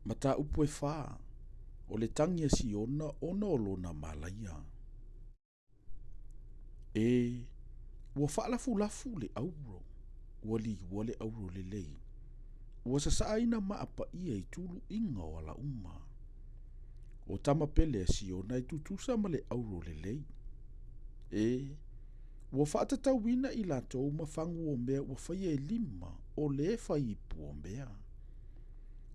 Mataupu e fa, o le tagi a Siona ona o lona malaia. E, ua faalafulafu le auro, ua liua le auro lelei, ua sasaaina maa paia i tuluiga o ala uma. O tama pele a Siona e tutusa ma le auro lelei. E, ua faatatauina i latou ma fagu o mea ua faia e lima o le fai ipu o mea.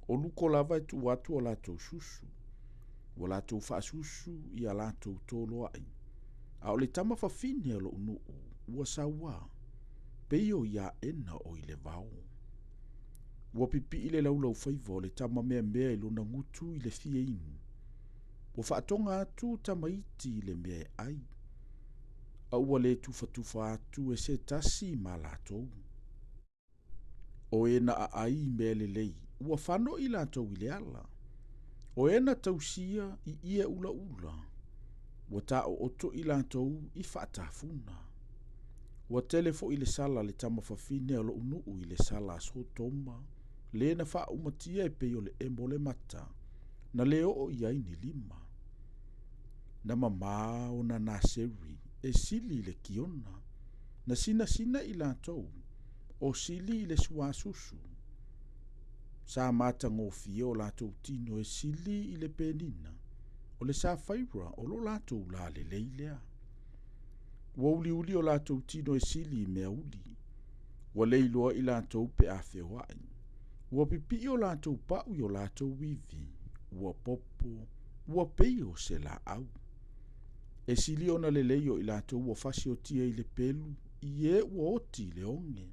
O luko lava e tuu atu o latou susu, ua latou faasusu i a latou toloai, a o le tama fafine o lou nuu ua sauā, pei o Iaena o i le vao. Ua pipii le laulaufaiva o le tama meamea i lona gutu i le fia inu. Ua faatoga atu tamaiti i le mea e ai, a ua le tufatufa atu e se tasi ma latou. O e na aai i mea lelei, ua fano i latou i le ala. O e na tausia i ie ulaula, ua taooto i latou i faatafuna. Ua tele foi le sala a le tama fafine a lou nuu i le sala a Sotoma, le na faaumatia e pei o le emo o le mata, na le oo i ai ni lima. Na mamā ona Naseri e sili i le Kiona, na sinasina i latou, o sili i le suasusu. Sa matagofie o latou tino e sili i le penina, o le safaira o lo latou lalelei lea. Ua uliuli o latou tino e sili i mea uli, ua le iloa i latou pe a feoai. Ua pipii o latou pau i o latou ivi, ua popo, ua pei o se laau. E sili ona lelei o i latou ua fasiotia i le pelu, i e ua oti i le oge.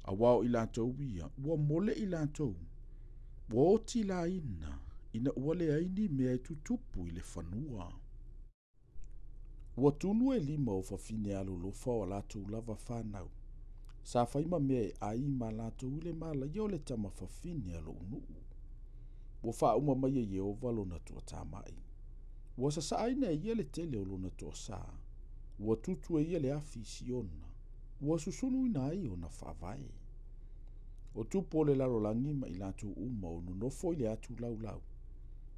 Auā o i latou ia, ua mole i latou, ua oti laina, ina ua leai ni mea e tutupu i le fanua. Ua tunu e lima o fafine alolofa o a latou lava fanau, sa fai ma mea e ai ma latou i le malaia o le tama fafine a lou nuu. Ua faauma mai e Ieova lona toatamai. Ua sasaaina e ia le tele o lona toasa, ua tutu e ia le afi i Siona, ua susunuina ai ona faavae. O tupu o le lalolagi ma i latou uma o nonofo i le atu laulau,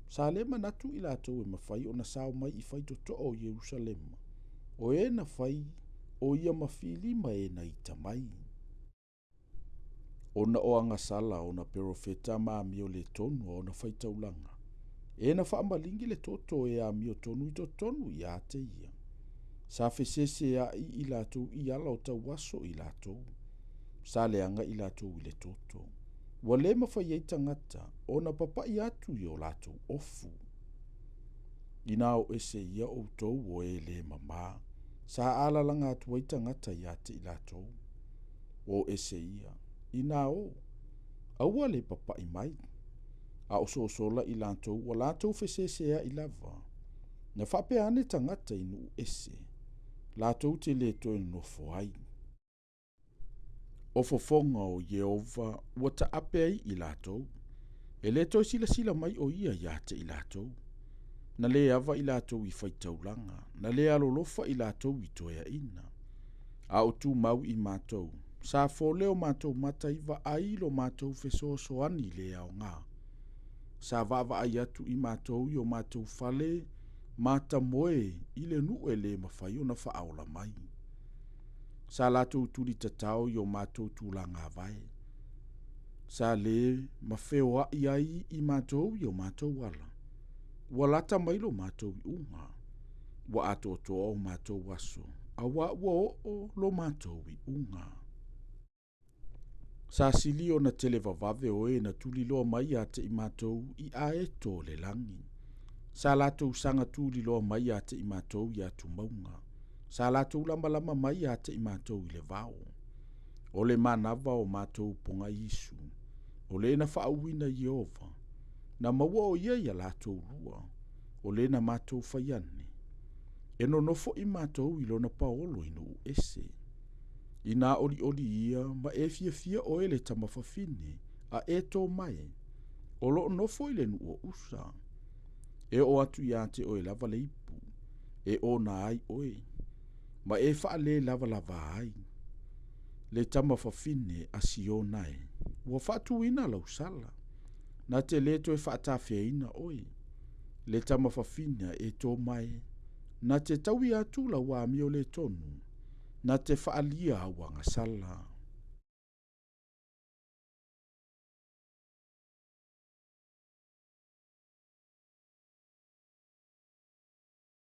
sa le manatu i latou e mafai ona sao mai i faitotoa o Ierusalema, o e na fai o ia mafili ma e na ita mai. Ona o agasala a ona perofeta ma amio le tonu a ona faitaulaga, e na faamaligi le toto e amio tonu i totonu ia te ia. Sa feseseaʻi i latou i ala o tauaso i latou. Sa leaga i latou i le toto. Ua le mafai ai tagata ona papaʻi atu i o latou ofu. Inā o ese ia outou o e le mamā, sa alalaga atu ai tagata ia te i latou. O ese ia, inā o, aua le papaʻi mai. A o sosola i latou ua latou feseseaʻi lava. Na faapea ane tagata i nuu ese, latou te le toe nonofo ai. O fofoga o Ieova ua taape ai i latou. E le toe silasila mai o ia ia te i latou. Na le ava i latou i faitaulaga, na le alolofa i latou i toeaina. A o tumau i matou, sa fole o matou mata i vaai lo matou fesoasoani le aoga. Sa vaavaai atu i matou i o matou fale matamoe i le nuu e le mafai ona faaola mai. Sa latou tulitatao i o matou tulagavae. Sa le mafeoai ai i matou i o matou ala. Ua lata mai lo matou iuga. Ua atoatoa o matou aso, auā ua oo lo matou iuga. Sa sili ona televavave o e na tuliloa mai ia te i matou i aeto o le lagi. Sa latou saga tuliloa mai ia te i matou i atumauga. Sa latou lamalama mai ia te i matou i le vao. O le manava o matou pogaiisu, o le na faauuina Ieova, na maua o ia ia latou lua, o le na matou fai ane, e nonofo i matou i lona paolo i nuu ese. Inā olioli ia ma e fiafia oe le tama fafine a e tō mai, o loo nofo i le nuu o usa. E oo atu ia te oe lava le ipu, e ona ai oe, ma e faale lavalava ai. Le tama fafine a Siona e, ua faatuina lau sala. Na te lē toe faatafeaina oe. Le tamafafine a Etoma e, na te taui atu lau amio le tonu, na te faalia au agasala.